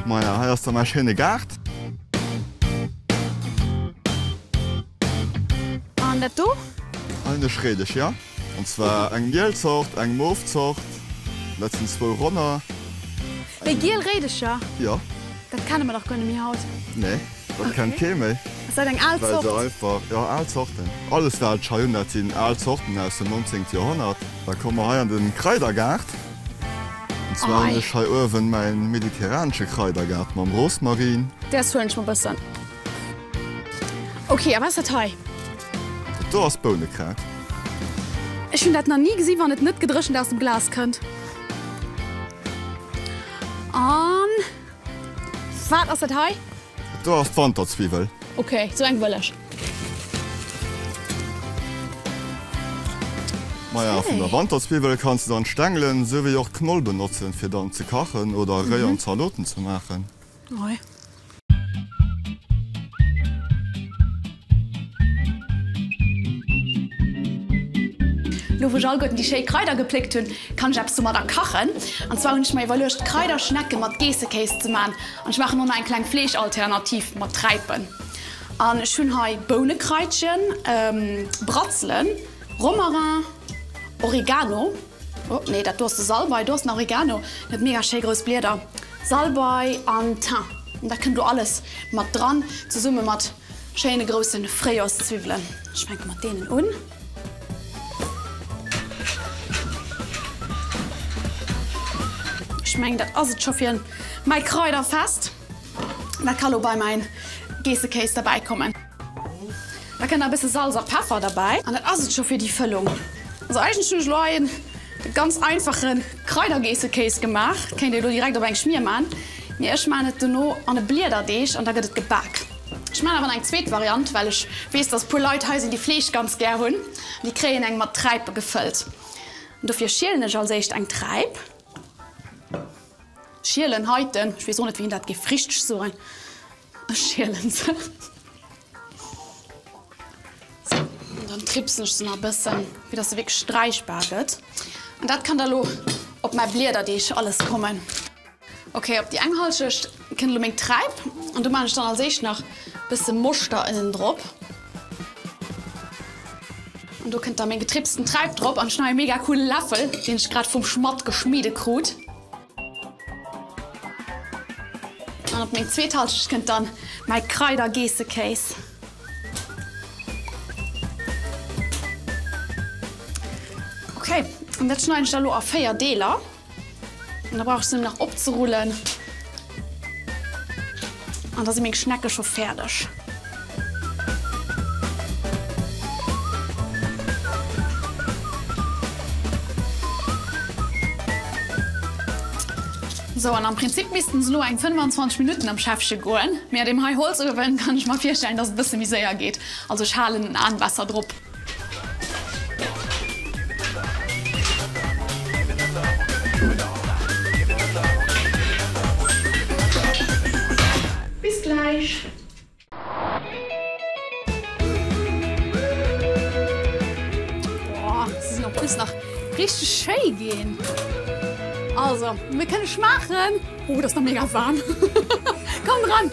Maja, hei ass da mäi schéine Gaart. An dat do? Hei hunn ech Réidecher. An zwar eng giel Zort, eng mof Zort. Dat sinn zwou Ronner. Déi giel Réidecher? Jo. Dat kenne mer dach guer net méi haut. Nee, dat kennt kee méi. Ass dat eng al Zort? Well se einfach, jo, al Zorten. Alles wat ech hei hunn, dat sinn al Zorten aus dem 19. Joerhonnert. Da komme mer hei an de Kraidergaart. An zwar hunn ech hei uewen mäin mediterranesche Kraidergaart mam Rosmarin. Däers huelen ech mer bëssen. Ok, a wat ass dat hei? Dat do ass Bounekraut. Ech hunn dat nach ni gesi wann et net gedréchent aus dem Glas kënnt. An wat ass dat hei? Dat do ass d'Wanterzwiwwel. Ok, sou eng wëll ech. Maja, vun der Wanterzwiwwel kanns de dann d'Stängelen souwéi och d'Knoll benotzen fir dann ze kachen oder réi an Zaloten ze maachen. Hei. Lo wou ech alleguerten déi schéi Kraider gepléckt hunn, kann ech eppes domadder kachen. An zwar hunn ech mer iwwerluecht Kraiderschnecke mat Geessekéis ze man. An ech maachen och nach eng kleng Fleeschalternativ mat Träipen. An ech hunn hei Bounekraitchen, Bratzelen, Romarin, Oregano, oh nee dat do ass de Salbei, do ass den Oregano, en huet mega schéi grouss Blieder, Salbei an Thym. An dat kënnt do alles mat dran, zesumme mat schéine grousse Fréijoerszwiwwelen. Ech fänke mat deenen un. Ech mengen dat ass et scho fir mäi Kraiderfest. Dat ka lo bei mäin Geessekéis derbäi kommen. Da kënnt nach e bësse Salz a Peffer derbäi. An dat ass et scho fir déi Fëllung. Also eigentlech hunn ech lo hei en ganz einfache Kraidergeessekéis gemaach. Kéint ee lo direkt op eng Schmier man, mee ech man et dono an e Bliederdeeg an da gëtt et gebak. Ech man awer nach eng zweet Variant, well ech weess, dass e puer Leit hei sinn, déi Fleesch ganz gär hunn. An déi kréien eng mat Träipe gefëllt. An dofir schielen ech als éischt eng Träip. Schielen, heiten, ech weess och net wéi een dat géif richteg soen, ech schielen se. Sou, an dann tripsen ech se nach e bëssen, fir dass se wierklech sträichbar gëtt. An dat kann da lo op mäi Bliederdeeg alles kommen. Ok, op déi eng Halschecht kënnt elo meng Träip an do maan ech dann als éischt nach bësse Moschter ënnen drop. An do kënnt da meng getripsten Träip drop an ech hunn hei e mega coole Läffel, deen ech grad vum Schmadd geschmiede krut. An op meng zweet Halschecht kënnt dann mäi Kraidergeessekéis. Ok, an dat schneiden ech da lo a 4 Deeler. An da brauch ech se nëmmen nach opzerullen. An da si meng Schnecke scho fäerdeg. Sou, an am Prinzip missten se elo eng 25 Minutten am Schäffche goen, mee an deem hei Holzuewen kann ech mer virstellen, dass et e bësse méi séier geet. Also ech halen en Aan besser drop. Bis gläich! Boah, se sinn en plus nach richteg schéi ginn. Also, mir kënne schmaachen. Oh, dat ass nach mega waarm. Komm dran!